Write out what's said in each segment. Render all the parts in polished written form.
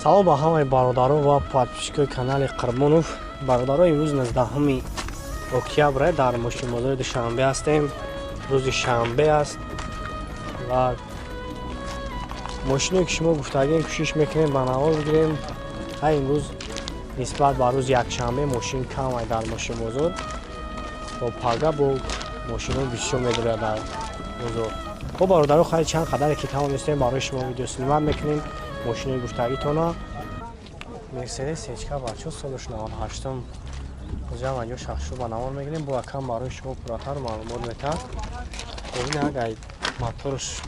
Салом ба ҳамаи бародарон ва подписчикои канали Қурбонов. Бародаро, имрӯз 19 октябр дар мошинбозори Душанбе ҳастем. Рӯзи шанбе аст ва мошине ки шумо гуфтагем, кӯшиш мекунем ба навор бигирем. Ҳай, имрӯз нисбат ба рӯзи якшанбе мошин кам ай дар мошинбозор. Бо пага бо мошино бисёр медорад дар бозор. Хоб, бародаро, хайр, чанд қадаре ки тавонистем, барои шумо видеоснимат мекунем мошинои гуфтагитона. Мерседес СЧК, бачо, солаш 98-м. Ҳозирам анҷо шахшу ба навор мегирем, бо акам барои шумо пурратар маълумот метаҳад. Бобин, агай моторш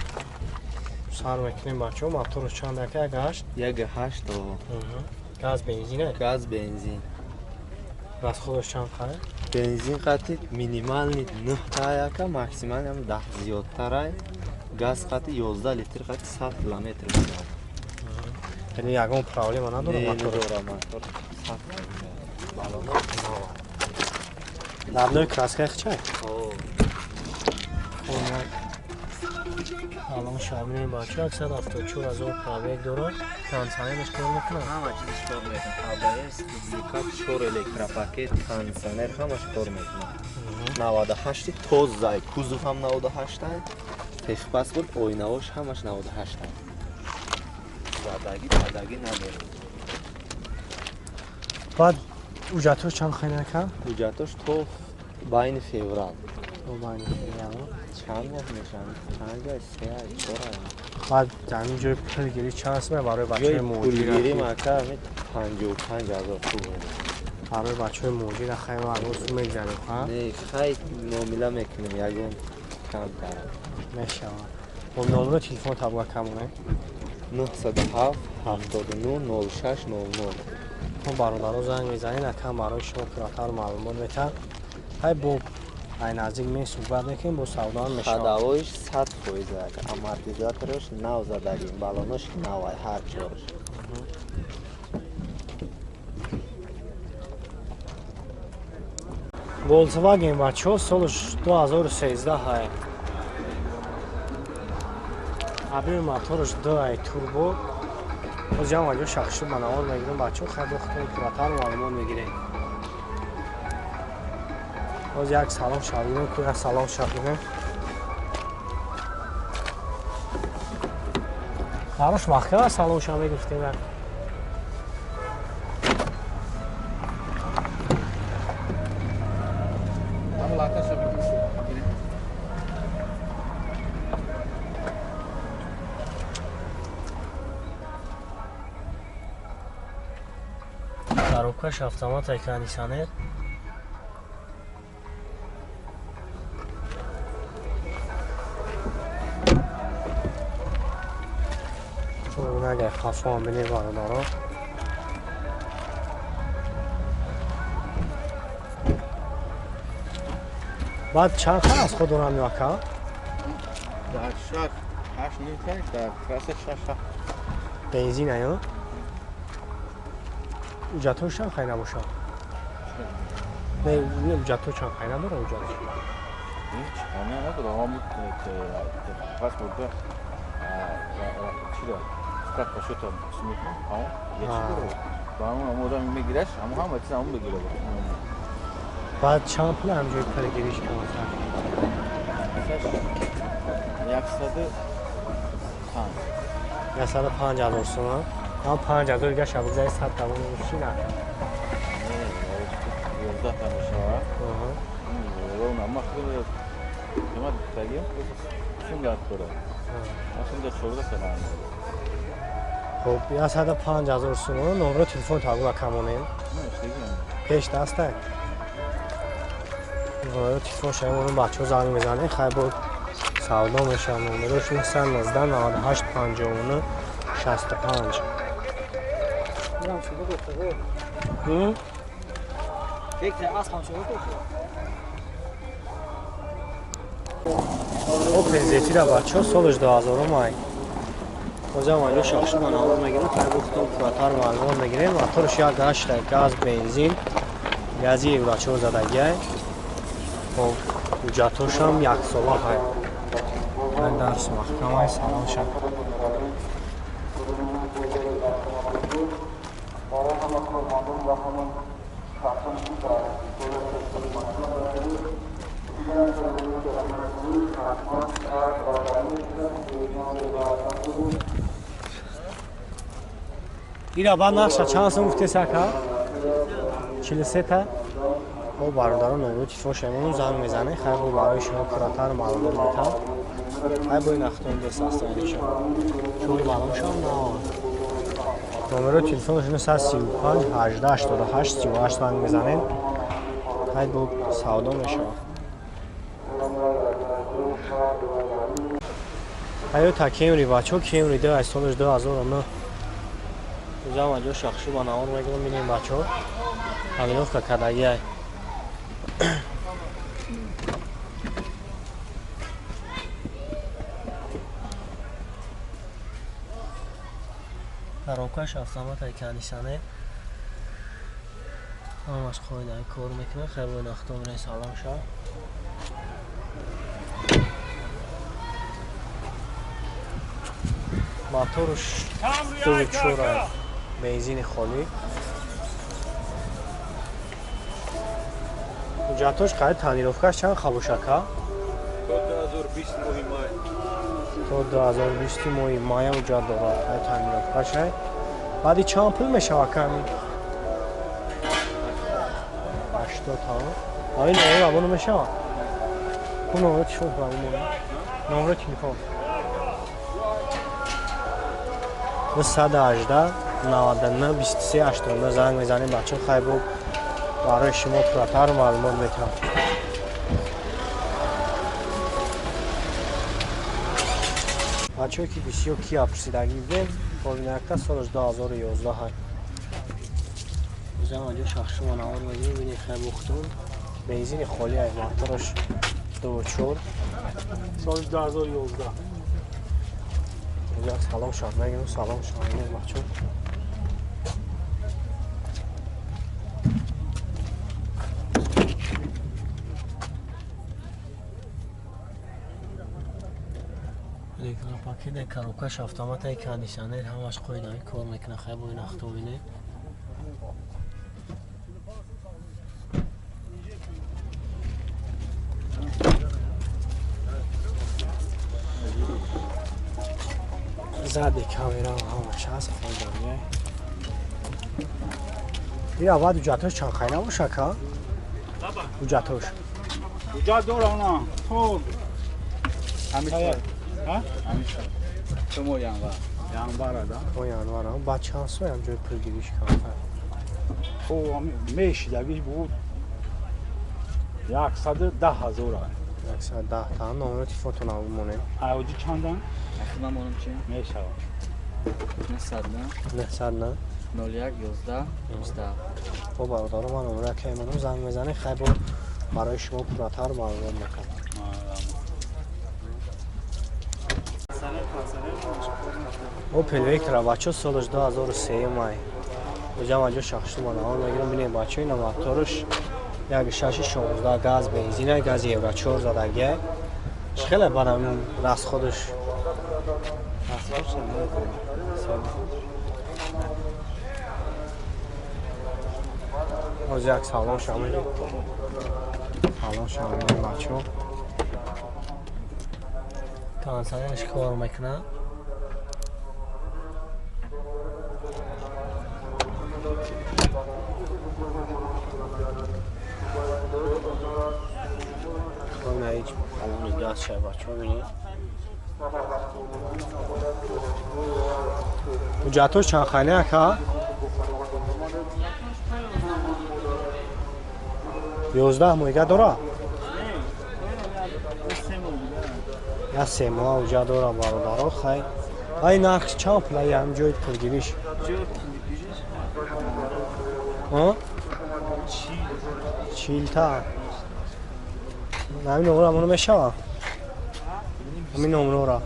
сар мекунем, бачо, моторш чанд ака? Як ҳашт? Як ҳашт. Газ, бензин? Газ, бензин. Расходаш чанд қара? Бензин қати минимальный нӯҳ яка, максимальный ҳам 10 зиёдтарай. Газ қати 11 литр қати 100 километр мешавад. Яъне ягон проблема надорад? Не. Мотор? Надора мотор, 100. Баллоно нава. Лабнои краскаи хичай? О. Алон шаминем, бачо, 174 ҳазор пробег дорад. Кондиционераш кор мекунад? Ҳама чизаш кор мекунад. АБС, дубликат, чор электропакет, кондиционер, ҳамаш кор мекунад. 98 тозай, кузов ҳам 98 ай, техпаспорт, оинаҳош ҳамаш 98 ай. Задаги падаги надорад. Баъд ҳуҷҷатҳош чанд хайнака? Ҳуҷҷатош то байни феврал. То байни феврал. Чанд моҳ мешавад? Панҷ ай, се ай, чор ай. Баъд ҳамин ҷои пулгирӣ чанд аст барои ҷои бачаҳои муҳоҷира? Пулгирӣ, мака, ҳами 55 000 пул. Барои бачаҳои муҳоҷира, хай, ягон сум мегзарем, ха? Не, хай, муомила мекунем, ягон камтар. Мешавад. Бо номеро телефон табла камонем. 907 79 06 00. Мо, бародаро, занг мезанед, акам барои шумо пурратар маълумот метаҳад. Хай, бо ай наздик ме суҳбат мекунем, бо савдоам мешавад. Ходовоиш 100%, амортизатораш нав задагим, баллонош навай ҳар чорш. Volkswagen, бачаҳо, солаш 2013 ай. Объёми мотораш 2 ай, турбо. Ҳозир ҳам аҷо шахшу ба навор мегирем, бачаҳо, хай, бо худтон пурратар маълумот мегирем. Ҳозир як салон шавгирем ку, як салон шавгирем. Барош маҳкам аст, салон ша мегирифтем як. Коробкаш автомат ай, кондиционер. Агар хафо бинед, бародаро. Баъд чанд хар аз худ дорам ё ака? Дар шаҳр ҳашт ним тай, дар трасса шаш ҳафт. Бензин аю? Ҳуҷҷатҳош чанд хай набошад? Не, не, ҳуҷҷатҳо чанд хай надора ҳуҷҷат? Ҳеч ҳамия надора, ҳам паспорта чиро справка шута мекунам, ҳам ячи дора. Ба ҳамон одам мегираш, ҳамон ҳама чиз ҳамон мегира. Баъд чанд пул ҳамҷои пулгириш камтар? 105. 105 000 сомон. Ҳам 5000 дига шабгузари 100 тамон чӣ на? 11 та мешавад. Ма қимат гуфтагим, сум дар кора. Сум дар 14 та. Хуб, 105 000 сомон. Номеро телефон табула камонем. Пеш дастай. Номеро телефон шаем, бачаҳо занг мезанем, хай, бо савдо мешавад. Номерош 919 98 59 65. М? Опел Зефира, бачаҳо, солаш 2000 ай. Ҳозир анҷо шахши ба навор мегирем, хай, бо худтон пурратар маълумот мегирем. Моторш як ҳашт, газ, бензин, гази евро 4 задагиай. Хоб, ҳуҷҷатҳошам яксола ҳай. Дарс маҳкамай салон шад. Ира баъд нақша чанд сум гуфтес ака? 43 та. Бо бародарон номерои телефон шаймонум занг мезанед, хайр бо барои шумо пурратар маълумот метам. Хайр бо ин ахтони дест астониша. Чӯи балоншам на. Номерои телефонаш 935 18 88 38 занг мезанед. Хайр бо савдо мешавад. Тойота Camry бачо, Camry 2 аз солаш 2009. Узам аҷо шахшу ба навор мегирам, бинем бачо. Тонировка кардагиай. Коробкаш автомат ай кондиционер. Ҳамаш қоидаи кор мекунад, хайр бо нахто бинем салом ша. Моторш 2.4 бензини холӣ. Ҳуҷҷатош қайд тонировкаш чанд хабушака? То 2020 моҳи май. То 2020 моҳи май ҳуҷҷат дорад. Қайд тонировкаш ай. Баъди чанд пул мешавад ками? 80 та. Ай номер абоно мешавад? Ку номер телефон абоно. Номер телефон. 118 99 23 89 занг мезанем бачо, хайр бо барои шумо пурратар маълумот метиҳам. Бачое ки бисёр кия пурсидагӣ будем, ковинакта солаш 2011 ҳай. Бизам аҷо шахшума навор мегирем, бинем хайр бухтун. Бензини холӣ ай, мотораш 2.4. Соли 2011. Як салом шад мегирем, салом шад мегирем бачо. Электропакет коробкаш автомат ай кондиционер ҳамаш қоидаи кор мекунад, хайр бо ин ахто бинед. Зади камера ҳамаш ҳаст, қоидаи. Ира баъд ҳуҷҷатош чанд хай набоша ка? Ҳуҷҷатош. Ҳуҷҷат дора она. Хуб. Ҳамин. Ҳа? Ҳамин. Шумо январ. Январ да? Мо январ. Баъд чанд сол ҳам ҷои пулгириш камтар? Хуб, мешидагиш буд 110 ҳазор. 110 та. Номери телефонтон бимонем. Авҷи чандан? Ман монам чи? Мешавад. 909 909 01 11 27. Хуб бародаро, ман номера ки монам занг мезанед, хайр бо барои шумо пурратар маълумот мекунам. Opel Vectra бачо солаш 2003 май. Оҷам аҷо шахшу манавор мегирам, бинем бачо, ина моторш 1.6 16 газ бензин, газ Евро 4 задагия. Хеле бадам расходш. Оз як салон шамил. Салон шамил бачо. Кондиционерш кор мекунад. Ҳуҷҷатош чанд хайна ака? 11 моҳига дора? Я 3 моҳ ҳуҷҷат дора бародаро, хай. Ай нарх чанд пул ай ҳам ҷои пулгириш? Ҳа? 40 та. Ҳамин номера моно мешава? Ҳамин номерора.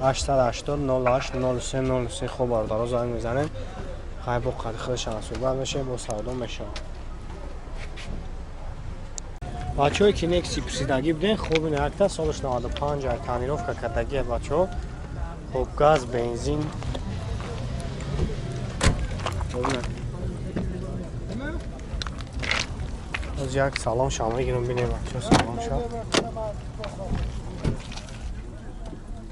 880 08 03 03. Хуб бародаро занг мезанем. Хай бо қадри худашон суҳбат мешавем, бо савдо мешавам. Бачаҳое ки Некси пурсидагӣ будем, хуб ин якта солаш 95 ай тонировка кардагия бачаҳо. Хуб газ, бензин. Боз як салом шам мегирам, бинем бачаҳо салом шам.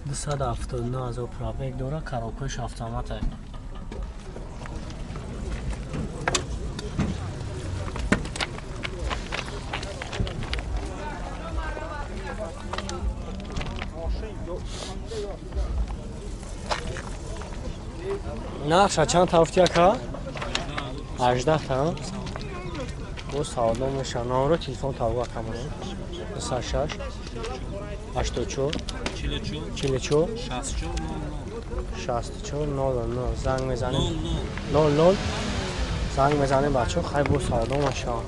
279 ҳазор пробег дора, коробкааш автомат ай. Нархша чанд тафти ака? 18 та. Бо савдо меша. Номро телефон тавга камона. 26 84 44 64 00 занг мезанем. 00 занг мезанем бачаҳо, хай бо савдо мешавад.